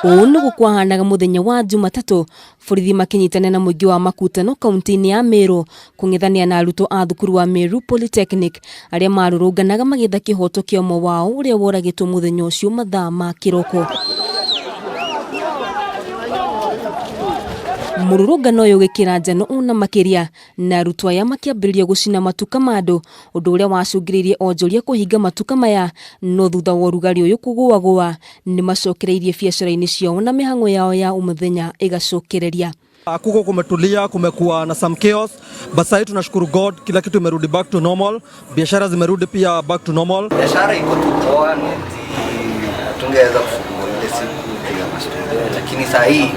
Ũũ nĩguo kwahanaga mũthenya wa Jumatatũ, borithi makĩnyitanĩra na mũingĩ wa Makutano kaunti-inĩ ya Meru kũng'ethanĩra na arutwo a thukuru wa Meru Polytechnic arĩa marũrũnganaga magĩetha kĩhoto kĩa ũmwe wao ũrĩa woragĩtwo mũthenya ũcio mathaa ma kĩroko. Mũrũrũngano ũyũ ũgĩkĩra njano ona makĩria na arutwo aya makĩambĩrĩria gũcina matuka ma andũ, ũndũ ũrĩa wacũngĩrĩirie onjoria kũhinga matuka maya, no thutha wa ũrugarĩ ũyũ kũgũagũa, nĩmacokereirie biacara-inĩ ciao na mĩhang'o yao ya o mũthenya ĩgacokereria. Kuko kumetulia, kumekuwa na some chaos, but sasa tunashukuru God, kila kitu imerudi back to normal, biashara zimerudi pia back to normal. Biashara iko tu poa, ni ati hatungeweza kufungua ile siku juu ya mastudent, lakini saa hii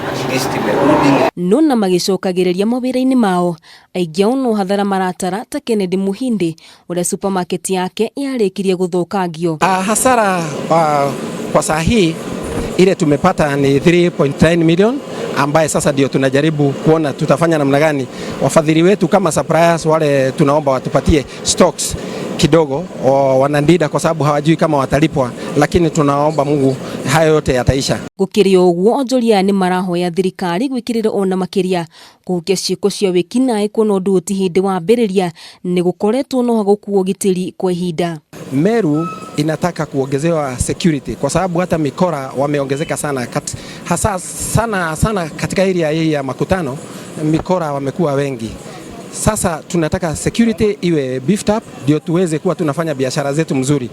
at least imerudi. No na magĩcokagĩrĩria mawĩra-inĩ mao, aingĩ ao no hathara maratara ta Kennedy Muhindi ũrĩa supermarket yake yarĩkirie gũthũkangio. Hasara kwa saa hii ile tumepata ni 3.9 million ambaye sasa ndio tunajaribu kuona tutafanya namna gani. Wafadhili wetu kama suppliers wale tunaomba watupatie stocks kidogo, wanandida kwa sababu hawajui kama watalipwa, lakini tunaomba Mungu hayo yote yataisha. Gũkĩrĩ o ũguo, onjoria aya nĩ marahoya thirikari gwĩkĩrĩra ona makĩria kũhukia ciĩko cia wĩkinaĩ kuona ũndũ ũyũ ti hĩndĩ wambĩrĩria nĩ gũkoretwo no gũkuo ũgitĩri kwa ihinda. Meru inataka kuongezewa security kwa sababu hata mikora wameongezeka sana hasa sana sana katika area hii ya Makutano, mikora wamekuwa wengi. Sasa tunataka security iwe beefed up ndio tuweze kuwa tunafanya biashara zetu mzuri.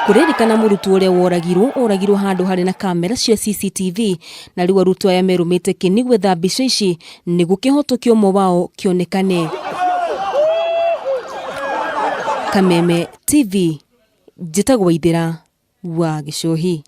Kũririkana mũrutwo ũrĩa woragirwo oragirwo handũ harĩ na kamera cia CCTV na rĩu arutwo aya merũmĩte kĩni gwetha mbica ici nĩguo kĩhoto kĩa ũmwe wao kĩonekane. Kameme TV, njĩtagwo Waithĩra wa Gĩcũhĩ.